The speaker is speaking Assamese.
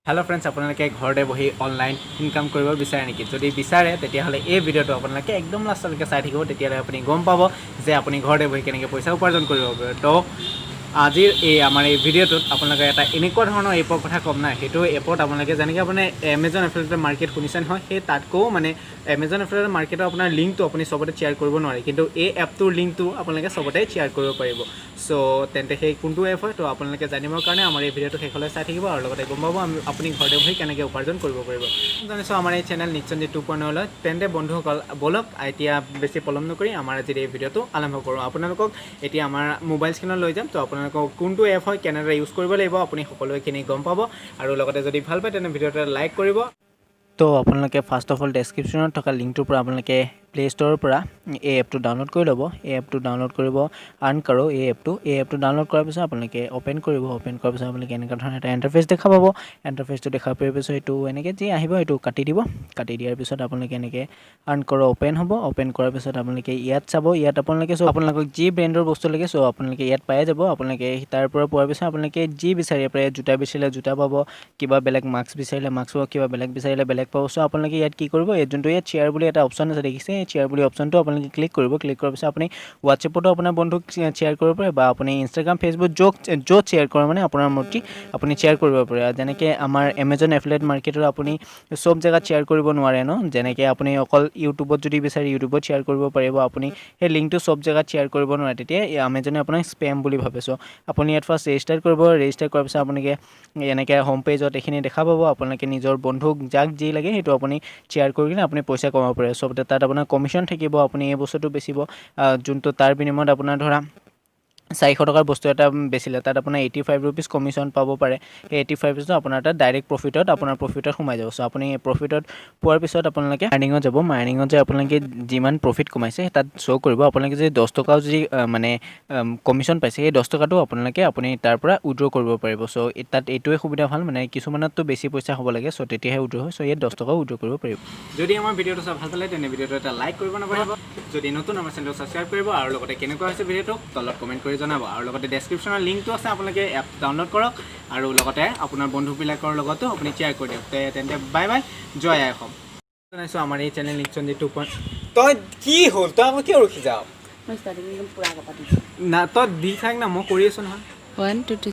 হেল্ল' ফ্ৰেণ্ডছ, আপোনালোকে ঘৰতে বহি অনলাইন ইনকাম কৰিব বিচাৰে নেকি? যদি বিচাৰে, তেতিয়াহ'লে এই ভিডিঅ'টো আপোনালোকে একদম লাষ্টলৈকে চাই থাকিব। তেতিয়াহ'লে আপুনি গম পাব যে আপুনি ঘৰতে বহি কেনেকৈ পইচা উপাৰ্জন কৰিব পাৰে। তো আজিৰ এই আমাৰ এই ভিডিঅ'টোত আপোনালোকে এটা এনেকুৱা ধৰণৰ এপৰ কথা ক'ম নাই, সেইটো এপত আপোনালোকে যেনেকৈ আপুনি এমেজন এফিলিয়েটেড মাৰ্কেট শুনিছে নহয়, সেই তাতকৈও মানে এমেজন এফিলিয়েটেড মাৰ্কেটৰ আপোনাৰ লিংকটো আপুনি চবতে শ্বেয়াৰ কৰিব নোৱাৰে, কিন্তু এই এপটোৰ লিংকটো আপোনালোকে চবতে শ্বেয়াৰ কৰিব পাৰিব। চ' তেন্তে সেই কোনটো এপ হয়, তো আপোনালোকে জানিবৰ কাৰণে আমাৰ এই ভিডিঅ'টো শেষলৈ চাই থাকিব আৰু লগতে গম পাব আমি আপুনি ঘৰতে বহি কেনেকৈ উপাৰ্জন কৰিব পাৰিব। জানিছোঁ আমাৰ এই চেনেল নিশ্চয় 2.0লৈ। তেন্তে বন্ধুসকল, ব'লক, এতিয়া বেছি পলম নকৰি আমাৰ আজিৰ এই ভিডিঅ'টো আৰম্ভ কৰোঁ। আপোনালোকক এতিয়া আমাৰ মোবাইল স্ক্ৰীণত লৈ যাম। তো আপোনালোকক কোনটো এপ হয়, কেনেদৰে ইউজ কৰিব লাগিব, আপুনি সকলোখিনি গম পাব। আৰু লগতে যদি ভাল পায়, তেনে ভিডিঅ'টো লাইক কৰিব। তো আপোনালোকে ফাৰ্ষ্ট অফ অল ডেছক্ৰিপশ্যনত থকা লিংকটোৰ পৰা আপোনালোকে প্লে' ষ্ট'ৰৰ পৰা এই এপটো ডাউনলোড কৰি ল'ব। এই এপটো ডাউনলোড কৰিব, আৰ্ণ কৰো এই এপটো। এই এপটো ডাউনলোড কৰাৰ পিছত আপোনালোকে অ'পেন কৰিব। অ'পেন কৰাৰ পিছত আপোনালোকে এনেকুৱা ধৰণৰ এটা ইণ্টাৰফেচ দেখা পাব। ইণ্টাৰফেচটো দেখা পোৱাৰ পিছত এইটো এনেকৈ যি আহিব, এইটো কাটি দিব। কাটি দিয়াৰ পিছত আপোনালোকে এনেকৈ আৰ্ণ কৰো অ'পেন হ'ব। অ'পেন কৰাৰ পিছত আপোনালোকে ইয়াত চাব, ইয়াত আপোনালোকে চব আপোনালোকক যি ব্ৰেণ্ডৰ বস্তু লাগে, চব আপোনালোকে ইয়াত পাই যাব। আপোনালোকে তাৰ পৰা পোৱাৰ পিছত আপোনালোকে যি বিচাৰিব পাৰে, জোতা বিচাৰিলে জোতা পাব, কিবা বেলেগ মাস্ক বিচাৰিলে মাস্ক পাব, কিবা বেলেগ বিচাৰিলে বেলেগ পাব। চ' আপোনালোকে ইয়াত কি কৰিব? এই যোনটো ইয়াত শ্বেয়াৰ বুলি এটা অপশ্যন আছে, দেখিছে? এই শ্বেয়াৰ বুলি অপশ্যনটো আপোনালোকে ক্লিক কৰিব। ক্লিক কৰাৰ পিছত আপুনি হোৱাটছএপতো আপোনাৰ বন্ধুক শ্বেয়াৰ কৰিব পাৰে বা আপুনি ইনষ্টাগ্ৰাম, ফেচবুক, য'ত য'ত শ্বেয়াৰ কৰে, মানে আপোনাৰ মৰ্জি, আপুনি শ্বেয়াৰ কৰিব পাৰে। যেনেকৈ আমাৰ এমেজন এফিলিয়েট মাৰ্কেটৰ আপুনি চব জেগাত শ্বেয়াৰ কৰিব নোৱাৰে ন, যেনেকৈ আপুনি অকল ইউটিউবত যদি বিচাৰে, ইউটিউবত শ্বেয়াৰ কৰিব পাৰিব। আপুনি সেই লিংকটো চব জেগাত শ্বেয়াৰ কৰিব নোৱাৰে, তেতিয়া এমেজনে আপোনাক স্পেম বুলি ভাবে। চ' আপুনি ইয়াত ফাৰ্ষ্ট ৰেজিষ্টাৰ কৰিব। ৰেজিষ্টাৰ কৰাৰ পিছত আপোনালোকে এনেকৈ হোম পেজত এইখিনি দেখা পাব। আপোনালোকে নিজৰ বন্ধুক যাক যি লাগে, সেইটো আপুনি শ্বেয়াৰ কৰি কিনে আপুনি পইচা কমাব পাৰে। চবতে তাত আপোনাৰ কমিশ্যন থাকিব। আপুনি এই বস্তুটো বেচিব যোনটো, তাৰ বিনিময়ত আপোনাৰ ধৰা 400 টকাৰ বস্তু এটা বেচিলে, তাত আপোনাৰ 85 ৰুপিজ কমিশ্যন পাব পাৰে। সেই 85 ৰুপিজটো আপোনাৰ তাত ডাইৰেক্ট প্ৰফিটত, আপোনাৰ প্ৰফিটত সোমাই যাব। চ' আপুনি প্ৰফিটত পোৱাৰ পিছত আপোনালোকে আৰ্নিঙত যাব। আৰ্নিঙত যে আপোনালোকে যিমান প্ৰফিট কমাইছে, তাত শ্ব' কৰিব। আপোনালোকে যদি 10 টকাও যদি মানে কমিশ্যন পাইছে, সেই 10 টকাটো আপোনালোকে আপুনি তাৰ পৰা উইড্ৰ কৰিব পাৰিব। চ' তাত এইটোৱে সুবিধা ভাল, মানে কিছুমানততো বেছি পইচা হ'ব লাগে, চ' তেতিয়াহে উইড্ৰ হয়। চ' ইয়াত 10 টকাও উইড্ৰ কৰিব পাৰিব। যদি আমাৰ ভিডিঅ'টো চাই ভাল পালে, তেনে ভিডিঅ'টো এটা লাইক কৰিব নাপাহৰিব। যদি নতুন, আমাৰ চেনেলটো ছাবস্ক্ৰাইব কৰিব আৰু লগতে কেনেকুৱা হৈছে ভিডিঅ'টো, তলত কমেণ্ট কৰি জনাব। আৰু লগতে ডেছক্ৰিপশ্যনৰ লিংকটো আছে, আপোনালোকে এপ ডাউনলোড কৰক আৰু লগতে আপোনাৰ বন্ধুবিলাকৰ লগতো আপুনি শ্বেয়াৰ কৰি দিয়ক। তেন্তে বাই বাই, জয় আই অসম। জনাইছোঁ আমাৰ এই চেনেল নিশ্চয় 2 পইণ্ট। তই কি হ'ল? তই আকৌ কিয় ৰখি যাৱ? মই ষ্টাৰ্টিং একদম পূৰা আগৰ পৰা দিছোঁ। না, তই দি থাক না, মই কৰি আছোঁ নহয়। One, two, three.